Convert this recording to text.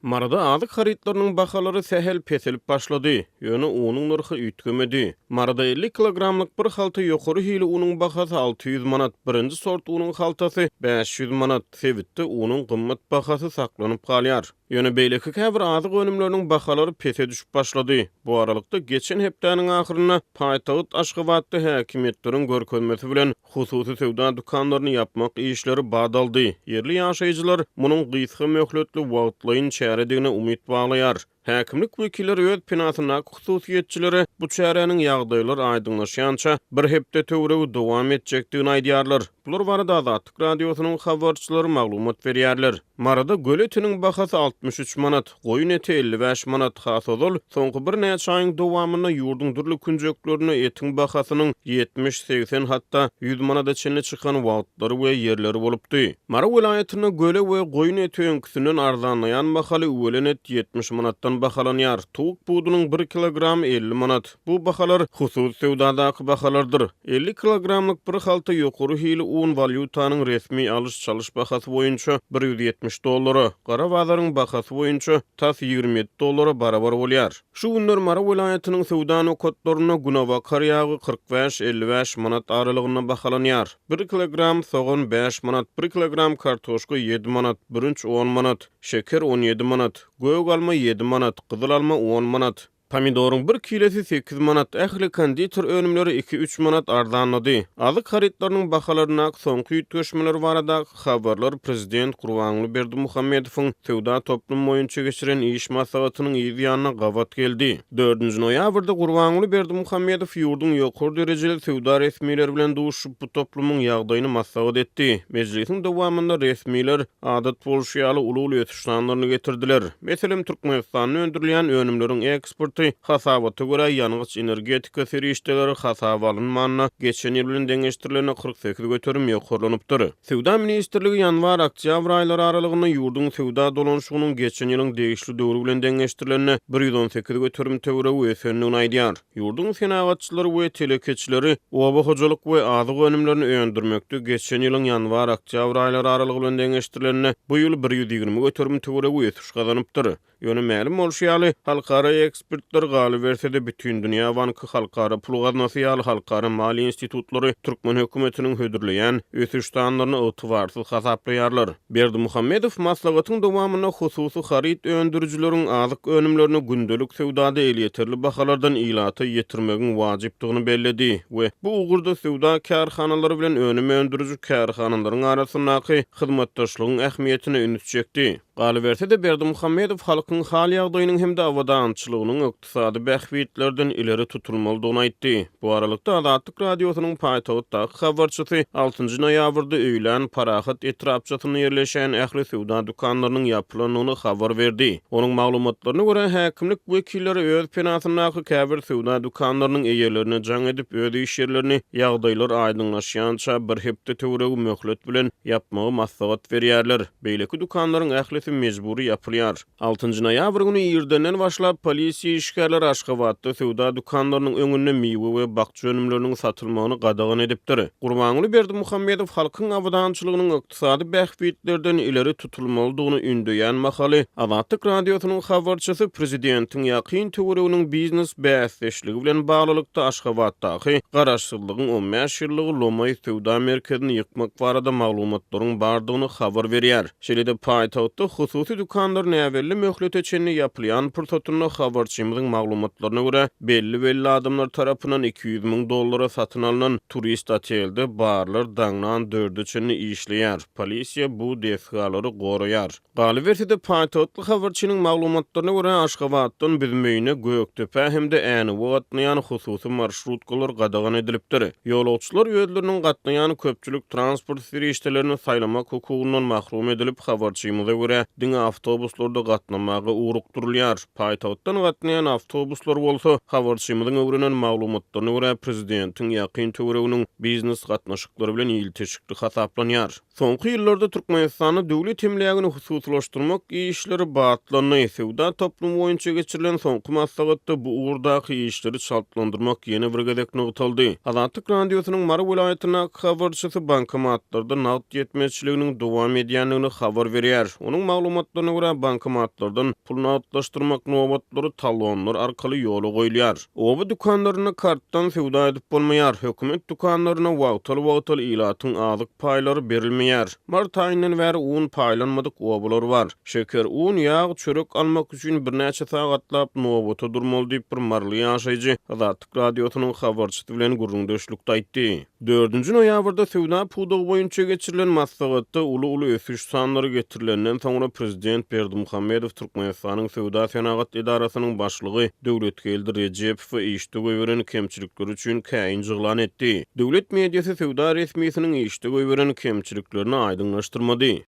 Maryda azyk harytlarynyň bahalary sähel peselip başlady, ýöne unuň nyrhy üýtgemedi. Maryda 50 kilogramlyk bir halta ýokary hili unuň bahasy 600 manat, birinji sort unuň haltasy 500 manat, sebitde unuň gymmat bahasy saklanyp galýar. Ýöne beýleki käbir azyk önümleriniň bahalary pese düşüp başlady. Bu aralykda, geçen hepdäniň ahyrynda paýtagt Aşgabatda häkimiýetleriň görkezmesi bilen hususy söwda dükanlaryny ýapmak işleri bat aldy. Ýerli ýaşaýjylar munuň gysga möhletli wagtlaýyn çäredigine umyt baglaýar. Häkimlik wekilleri öz penasyndaky hususyýetçilere bu çäräniň ýagdaýlar aýdyňlaşýança bir hepde töweregi dowam etjekdigini aýdýarlar. Bular barada Azatlyk Radiosynyň habarçylary maglumat berýärler. Maryda göle etiniň bahasy 63 manat, goýun eti 55 manat, has ozal, soňky birnäçe aýyň dowamynda ýurduň dürli künjeklerinde etiň bahasynyň 70, 80, hatda 100 manada çenli çykan wagtlary we ýerleri bolupdy. Mary welaýatynda göle we goýun eti öňküsinden arzanlaýan mahaly üwelen et 70 manatdan bahalanýar, towuk budunyň bir kilogramy 50 manat. Bu bahalar hususy söwdadaky bahalardyr. 50 kilogramlyk bir halta ýokary hili un walýutanyň resmi alyş-çalyş bahasy boýunça 170 dollara, gara bazaryň bahasy boýunça tas 27 dollara barabar bolýar. Şu günler Mary welaýatynyň söwda nokatlarynda günebakar ýagy 45, 55 manat aralygynda bahalanýar. Bir kilogram sogan bäş manat, bir kilogram kartoşka ýedi manat, bürünç on manat, şeker 17 manat, gök alma ýedi manat, gyzyl alma on manat. Pomidoryň bir kilesi sekiz manat, ähli konditer önümleri iki-üç manat arzanlady. Azyk harytlarynyň bahalaryndaky soňky üýtgeşmeler baradaky habarlar prezident Gurbanguly Berdimuhamedowyň söwda toplumy boýunça geçiren iş maslahatynyň yz ýanyna gabat geldi. Dördünji noýabrda Gurbanguly Berdimuhamedow ýurduň ýokary derejeli söwda resmileri bilen duşuşyp, bu toplumyň ýagdaýyny maslahat etdi. Mejlisiň dowamynda resmiler, adat bolşy ýaly, uly-uly ösüş sanlaryny getirdiler. Meselem, Türkmenistanda öndürilýän önümleriň eksporty, hasabata görä, ýangyç-energetika serişdeleri hasaba alynmanda, geçen ýyl bilen deňeşdirilende 48% ýokarlanypdyr. Söwda ministrligi ýanwar-oktýabr aýlary aralygynda ýurduň söwda dolanyşygynyň geçen ýylyň degişli döwri bilen deňeşdirilende 118% töweregi ösendigini aýdýar. Ýurduň senagatçylary we telekeçileri oba hojalyk we azyk önümlerini öndürmekde geçen ýylyň ýanwar-oktýabr aýlary aralygy bilen deňeşdirilende, bu ýyl 120% töweregi ösüş gazanypdyr. Ýöne mälim bolşy ýaly, halkara ekspertler, galyberse-de, Bütindünýä banky, Halkara pul gaznasy ýaly halkara maliýe institutlary türkmen hökümetiniň hödürleýän ösüş sanlaryny ygtybarsyz hasaplaýarlar. Berdimuhamedow maslahatyň dowamynda hususy haryt öndürijileriň azyk önümlerini gündelik söwdada elýeterli bahalardan ilata ýetirmegiň wajypdygyny belledi we bu ugurda söwda kärhanalary bilen önüm öndüriji kärhanalaryň arasyndaky hyzmatdaşlygyň ähmiýetine üns çekdi. Galyberse-de, Berdimuhamedow halkyň hal-ýagdaýynyň hem-de abadançylygynyň ykdysady bähbitlerden ileri tutulmalydygyny aýtdy. Bu aralykda, Azatlyk Radiosynyň paýtagtdaky habarçysy altynjy noýabrda öýlän Parahat etrapçasynda ýerleşýän ähli söwda dükanlarynyň ýapylandygyny habar berdi. Onuň maglumatlaryna görä, häkimlik wekilleri öz penasyndaky käbir söwda dükanlarynyň eýelerine jaň edip, öz iş ýerlerini ýagdaýlar aýdyňlaşýança bir hepde töweregi möhlet bilen ýapmagy maslahat berýärler. Beýleki dükanlaryň ählisi mejbury ýapylýar. Altynjy noýabr güni irdenden başlap, polisiýa işgärleri Aşgabatda söwda dükanlarynyň öňünde miwe we bakja önümleriniň satylmagyny gadagan edipdir. Gurbanguly Berdimuhamedow halkyň abadançylygynyň ykdysady bähbitlerden ileri tutulmalydygyny ündeýän mahaly, Azatlyk Radiosynyň habarçysy prezidentiň ýakyn töwereginiň biznes bäsdeşligi bilen baglylykda Aşgabatdaky Garaşsyzlygyň 15 ýyllygy lomaý söwda merkezini ýykmak barada maglumatlaryň bardygyny habar berýär. Şeýle-de paýtagtda hususy dükanlar näbelli möhlete çenli ýapylýan pursatynda habarçymyzyň maglumatlaryna görä, belli-belli adamlar tarapyndan 200 müň dollara satyn alnan Turist otelde barlar daňdan dörde çenli işleýär, polisiýa bu desgalary goraýar. Galyberse-de, paýtagtly habarçynyň maglumatlaryna görä, Aşgabatdan Büzmeýine, Gökdepä hem-de Änewe gatnaýan hususy marşrutkalar gadagan edilipdir. Ýolagçylar özleriniň gatnaýan köpçülik transport serişdelerini saýlamak hukugyndan mahrum edilip, habarçymyza görä, diňe awtobuslarda gatnamaga ugrukdyrylýar. Paýtagtdan gatnaýan awtobuslar bolsa, habarçymyzyň öwrenen maglumatlaryna görä, prezidentiň ýakyn töwereginiň biznes gatnaşyklary bilen ilteşikli hasaplanýar. Soňky ýyllarda Türkmenistanda döwlet emlägini hususylaşdyrmak işleri batlandy. Söwda toplumy boýunça geçirilen soňky maslahatda bu ugurdaky işleri çaltlandyrmak ýene bir gezek nygtaldy. Azatlyk Radiosynyň Mary welaýatyndaky habarçysy bankomatlarda nagt ýetmezçiliginiň dowam edýändigini habar berýär. Onuň. maglumatlaryna görä, bankomatlardan pul nagtlaşdyrmak nobatlary talonlar arkaly ýola goýulýar. Oba dükanlarynda kartdan söwda edip bolmaýar. Hökümet dükanlarynda wagtal-wagtal ilatyň azyk paýlary berilmeýär. Mart aýyndan bäri un paýlanmadyk obalar bar. Şeker, un, ýag, çörek almak üçin birnäçe sagatlap nobata durmaly diýip, bir maryly ýaşaýjy Azatlyk Radiosynyň habarçysy bilen gürrüňdeşlikde aýtdy. Dördünji noýabrda söwda pudagy boýunça geçirilen maslahatda uly-uly ösüş sanlary getirilenden soňra prezident Berdimuhamedow Türkmenistanyň Söwda-senagat edarasynyň başlygy Döwletgeldi Rejepowy işde goýberen kemçilikleri üçin käýinç yglan etdi. Döwlet mediasy söwda resmisiniň işde goýberen kemçiliklerini aýdyňlaşdyrmady.